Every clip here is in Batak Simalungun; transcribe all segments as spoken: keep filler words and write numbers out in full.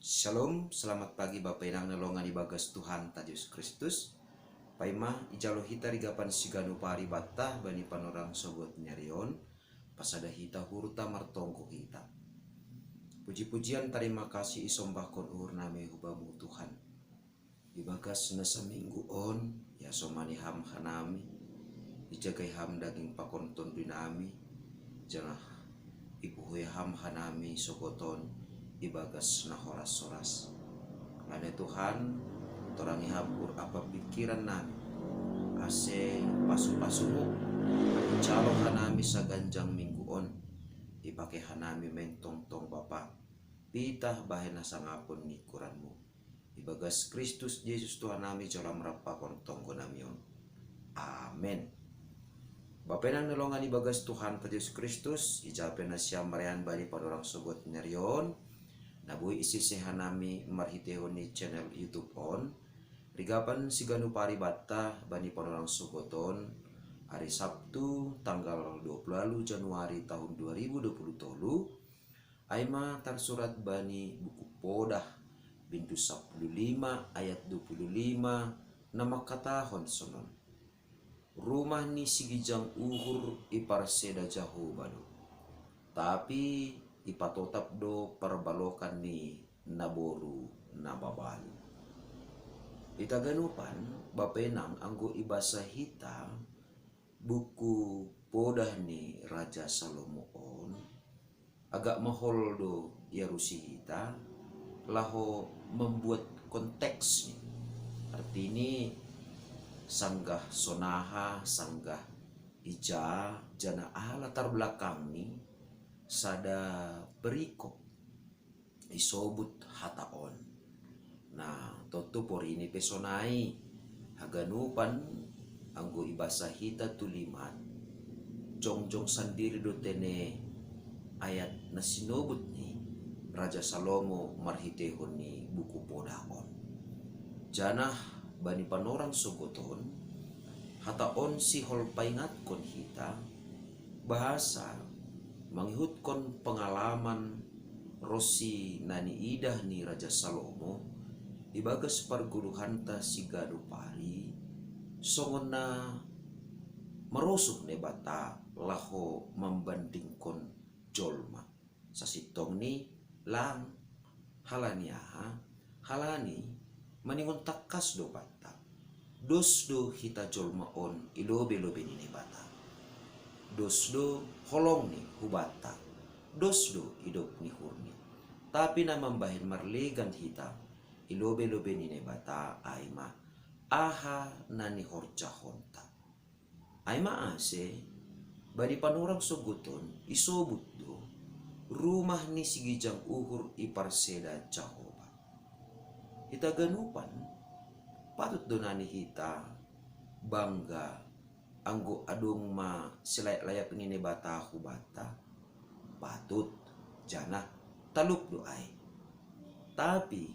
Shalom, selamat pagi Bapa Inang na longan ibagas Tuhanta Jesus Kristus. Paima ijalo hita rigapan siganup ari banta bani panorang sogot ni ari on, pasada hita uhurta martonggo hita. Puji-pujian tarima kasih isombahkon uhur nami hu Bamu Tuhan. Ibagas na saminggu on, iasomani Ham hanami, ijagai Ham daging pakon tondui nami, janah ipuhoi Ham hanami sogot on ibagas na horas-horas. Lanai Tuhan, torangi Ham uhur ampa pingkiran nami, ase pasu-pasuMu ijalo hanami saganjang minggu on, ipake hanami main tongtong Bapa, pitah bahen hasangapon ni ukuranMu. Ibagas Kristus Jesus Tuhan nami jalo Ham rap pakon tonggo nami on. Amen. Bapa Inang na longan ibagas Tuhanta Jesus Kristus, ija pe nasiam marean bani panorang sogot ni ari on, na boi isise hanami marhiteihon ni channel YouTube on, rigapan siganup ari banta bani panorang sogot on, ari Sabtu tanggal dua puluh walu Januari tahun dua ribu dua puluh tolu, ai ma tarsurat bani Buku Podah, bindu sapuluh lima ayat dua puluh lima, na mangkatahon sonon: Rumah ni sigijang uhur iparseda Jahowa do, tapi ipatotap do parbalokan ni naboru na mabalu. Hita ganupan, Bapa Inang, anggo ibasa hita Buku Podah ni Raja Salomo on, agak mahol do iarusi hita laho mambuat konteks ni. Artini, sanggah sonaha, sanggah ija, janah aha latar belakang ni sada perikop isobut hata on. Nah, tontu porini pe sonai, haganupan anggo ibasa hita tulimat, jongjong sandiri do tene ayat na sinobut ni Raja Salomo marhiteihon ni Buku Podah on. Janah bani panorang sogot on, hata on sihol paingatkon hita, bahasa mangihutkon pengalaman ronsi na niidah ni Raja Salomo ibagas pargoluhanta siganup ari, songon na marosuh Naibata laho mambandingkon jolma. Sasintongni lang. Halani aha? Halani maningon tangkas do banta, dos do hita jolma on i lobei-lobei ni Naibata. Dos do holongni hu banta, dos do idop ni uhurni. Tapi na mambahen marlegan hita i lobei-lobei ni Naibata ai ma aha na nihorjahonta. Ai ma ase, bani panorang sogot on isobut do, rumah ni sigijang uhur iparseda Jahowa. Hita ganupan, patut do nani hita bangga anggo adong ma silayak-layak ni Naibata hu banta? Patut, janah talup do ai. Tapi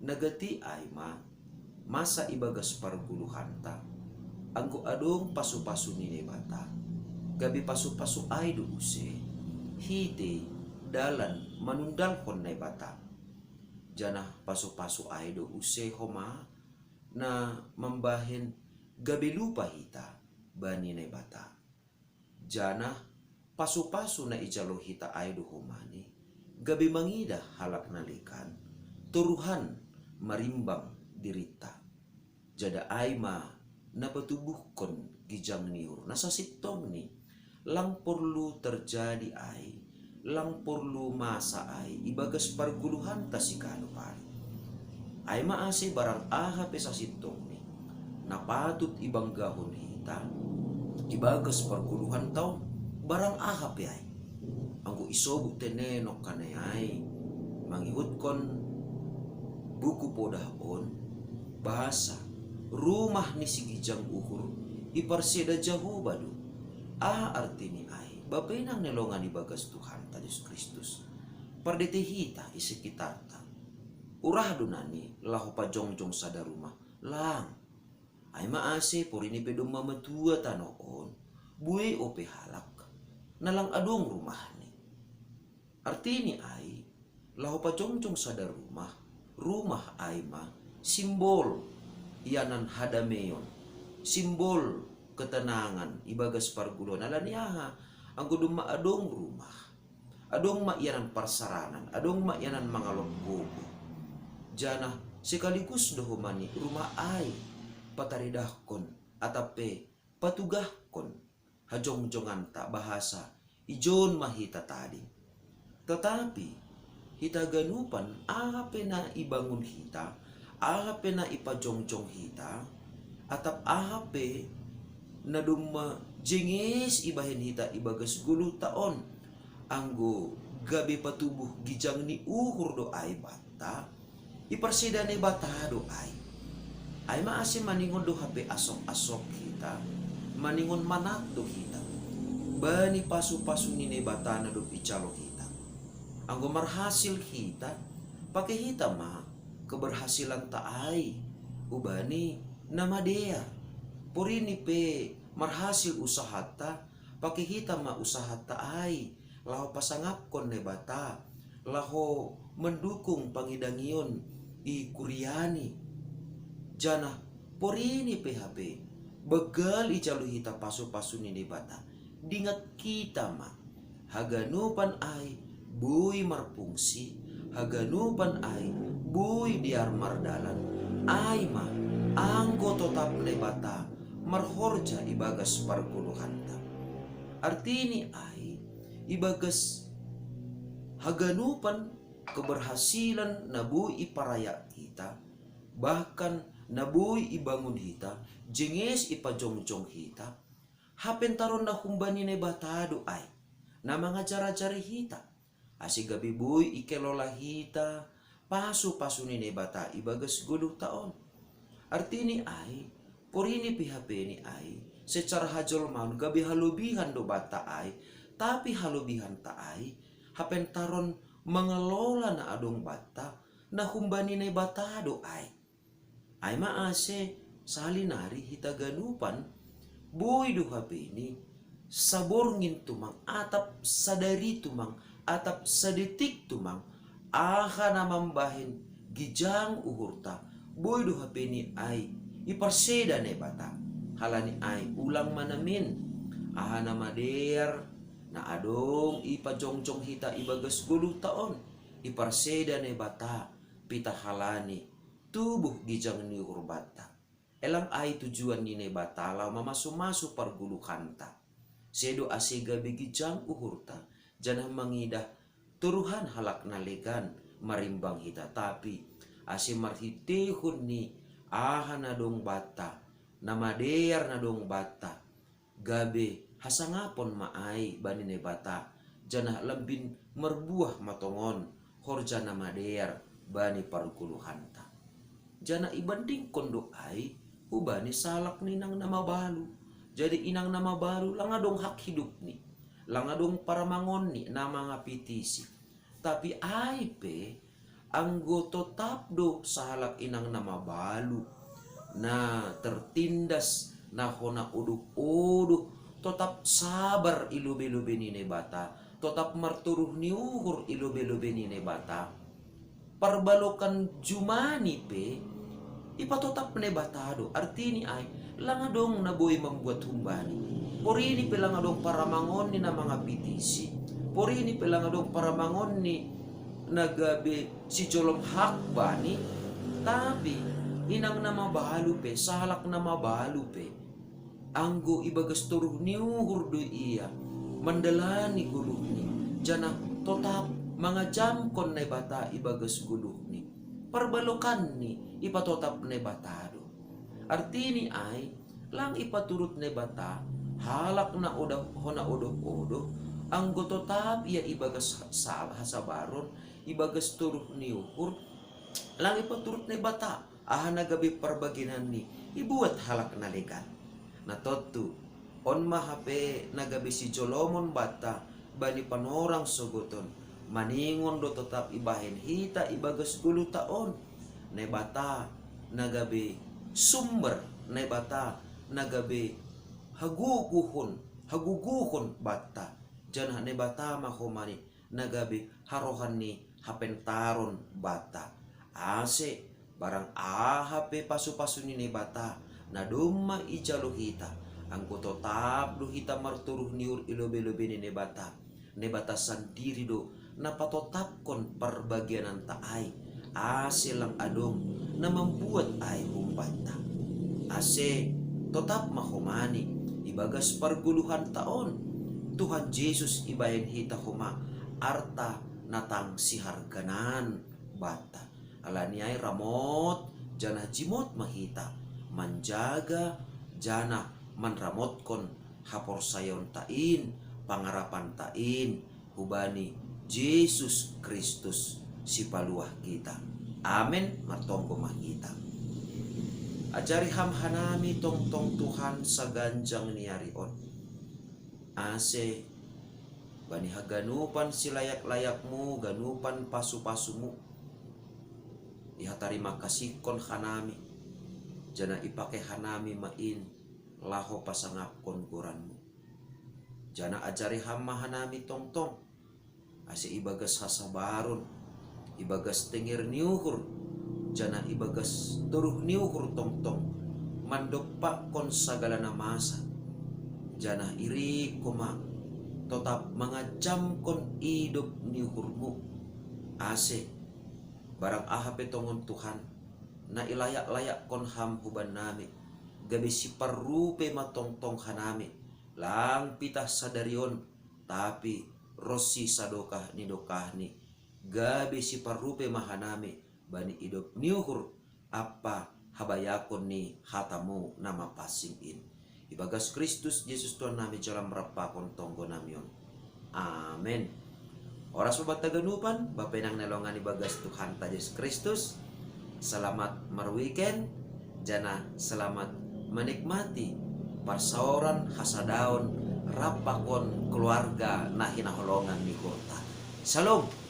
na gati ai ma, masa ibagas pargoluhanta, anggo adong pasu-pasu ni Naibata, gabe pasu-pasu ai do use hita dalan manundalhon Naibata. Janah pasu-pasu ai do use homa na mambahen gabe lupa hita bani Naibata. Janah pasu-pasu na ijalo hita ai do homani gabe mangidah halak na legan, toruhan marimbang dirinta. Jada ai ma na patubuhkon gijang ni uhur na sasintongni. Lang porlu terjadi ai, lang porlu masa ai ibagas pargoluhanta siganup ari. Ai ma ase barang aha pe sasintongni na patut ibanggahon hita ibagas pargoluhanta on, barang aha pe ai. Anggo isobut tene nongkanai ai, mangihutkon Buku Podah on, bahasa rumah ni sigijang uhur iparseda Jahowa do. Aha artini ai? Bapa inang na longan ibagas Tuhanta Jesus Kristus, pardete hita i sekitarta, urah do nani laho pajongjong sada rumah? Lang. Ai ma ase porini pe domma matua tano on, buei ope halak na lang adong rumahni. Artini ai, Laho pajongjong sada rumah, rumah ai ma simbol ianan hadameon, simbol ketenangan ibagas parguluan. Ala ni aha? Anggo domma adong rumah, adong ma ianan parsaranan, adong ma ianan mangalop gogo. Janah sekaligus do homa ni rumah ai pataridahkon atap pe patugahkon hajongjonganta, bahasa ijon ma hita tading. Tetapi hita ganupan, aha pe na ibangun hita, aha pe na ipajongjong hita, atap aha pe na domma jenges ibahen hita ibagas goluhta on, anggo gabe patubuh gijang ni uhur do ai banta, iparseda Naibata do ai. Ai ma ase maningon do hape asok-asok hita, maningon manat do hita bani pasu-pasu ni Naibata na dob ijalo hita. Anggo marhasil hita, pake hita ma keberhasilanta ai hubani na madear. Porini pe marhasil usahanta, pake hita ma usahanta ai laho pasangapkon Naibata, laho mendukung pangidangion i kuriani. Janah porini pe hape, banggal ijalo hita pasu-pasu ni Naibata, dingat hita ma, haganupan ai boi marpungsi, haganupan ai boi dear mardalan, ai ma anggo totap Naibata marhorja ibagas pargoluhanta. Artini ai, ibagas haganupan keberhasilan na boi iparayak hita, bahkan na boi ibangun hita, jenges ipajongjong hita, hapentaron na humbani Naibata do ai, na mangajar-ajari hita, ase gabe boi ikelola hita pasu-pasu ni Naibata ibagas goluhta on. Artini ai, porini pe hapeni ai, secara hajolmaon gabe halobihan do banta ai, tapi halobihanta ai hapentaron mangelola na adong banta, na humbani Naibata do ai. Ai ma ase sahali nari hita ganupan, boi do hapeni saborngin tumang, atap sadari tumang, atap sadetik tumang, aha na mambahen gijang uhurta, boi do hapeni ai iparseda Naibata. Halani ai ulang ma namin, aha na madear na adong ipajongjong hita ibagas goluhta on, iparseda Naibata, pita halani tubuh gijang ni uhur banta. Elang ai tujuan ni Naibata laho mamasu-masu pargoluhanta. Sedo ase gabe gijang uhurta, janah mangidah toruhan halak na legan marimbang hita, tapi ase marhiteihon ni aha na dong banta, na madear na dong banta, gabe hasangapon ma ai bani Naibata, janah lambin marbuah ma tongon horja na madear bani pargoluhanta. Janah ibandingkon do ai hubani sahalak ni inang na mabalu. Jadi inang na mabalu lang adong hak hidupni, lang adong paramangonni na mangapitisi. Tapi ai pe, anggo totap do sahalak inang na mabalu, na tertindas, na hona odoh-odoh, totap sabar i lobei-lobei ni Naibata, totap martoruh ni uhur i lobei-lobei ni Naibata, parbalokan jumani pe ipatotap Naibata do. Artini ai, lang adong na boi mambuat humbani. Porini pe lang adong paramangonni na mangapitisi, porini pe lang adong paramangonni na gabe sijolom hak bani. Tapi inang na mabalu pe, sahalak na mabalu pe, anggo ibagas toruh ni uhur do ia mandalani goluhni, janah totap mangajamkon Naibata ibagas goluhni, parbalokanni ipatotap Naibata do. Artini ai, lang ipaturut Naibata halak na odoh, hona odoh-odoh, anggo totap ia ibagas sa-, hasabaron, ibagas toruh ni uhur, lang ipaturut Naibata aha na gabe parbagenanni ibuat halak na legan. Na tontu, on ma hape na gabe sijolomon banta bani panorang sogoton, maningon do totap ibahen hita ibagas goluhta on, Naibata na gabe sumber, Naibata na gabe hagogohon, hagogohon banta, janah Naibata ma homa ni na gabe harohan ni hapentaron banta. Ase barang aha pe pasu-pasu ni Naibata, na domma ijalo hita, anggo totap do hita martoruh ni uhur i lobei-lobei ni Naibata, Naibata sandiri do na patotapkon parbagiananta ai, ase lang adong na mambuat ai humbanta. Ase totap ma homani ibagas pargoluhanta on, Tuhan Jesus ibahen hita homa arta na tang siharganan banta. Alani ai ramot janah jimot ma hita, manjaga janah manramotkon haporsayaonta in, pangarapanta in, hubani Jesus Kristus sipaluah kita. Amen. Martonggo ma hita. Ajari ham hanami tongtong Tuhan saganjang ni ari on, ase bani haganupan silayak-layakmu ganupan pasu-pasumu, ihatarima kasihkon hanami, janah ipake hanami ma in laho pasangapkon goranmu. Janah ajari ham ma hanami tongtong, ase ibagas hasabaron, ibagas tenger ni uhur, janah ibagas toruh ni uhur tongtong, mandompakkon sagala na masa, janah irik homa totap manganjamkon idop ni uhurmu, ase barang aha pe tongon Tuhan, na ilayak-layakkon ham hubannami, gabe siparrupei ma tongtong hanami, lang pitah sadari on, tapi ronsi sadokah ni dokahni, gabe siparrupei ma hanami bani idop ni uhur ampa habayakon ni hatamu na mapansing in. Ibagas Kristus Jesus Tuhan nami jalo ma rap pakon tonggo nami on. Amen. Horas ma banta ganupan, bapenang na longan ibagas Tuhanta Jesus Kristus. Selamat marweekend, janah selamat menikmati parsaoran hasadaon rap pakon keluarga na hinaholongan ni uhurta. Shalom.